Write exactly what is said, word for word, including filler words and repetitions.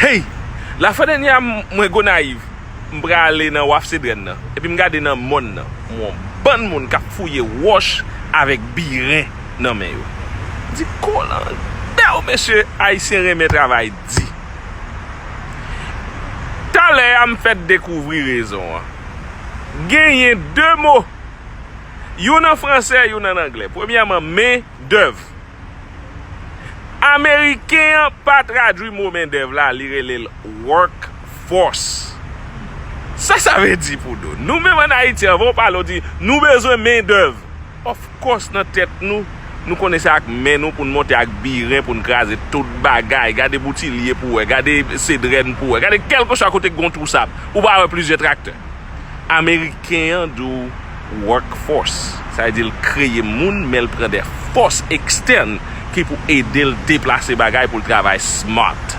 Hey! Lafwa dènyè a, m- mwen Gonayiv, m prale nan Waf Sedrèn nan, epi m gade nan mòn nan, m wè yon bann moun k ap fouye wòch avèk biren nan men yo. M di, kolandè w, mesye, Ayisyen renmen travay di. Talè a, m fèk dekouvri rezon an. Genyen de mo, youn an fransè, youn an anglè. Premyèman, men dèv. Ameriken an pa tradui mo mendèv la, li rele l workforce. Sa sa vle di pou nou? Nou menm ann Ayiti, anvan w pale, w di, nou bezwen mendèv. Of course, nan tèt nou, nou konnen se ak men nou pou n monte ak biren, pou n kraze tout bagay. Gade Boutilye pou w wè, gade Sedrèn pou w wè, gade kèlkeswa kote k gon twou sab, ou pa wè plizyè traktè. Ameriken an di w workforce. Sa vle di l kreye moun, men l pran de fòs ekstèn ki pou ede l deplase bagay pou l travay smart.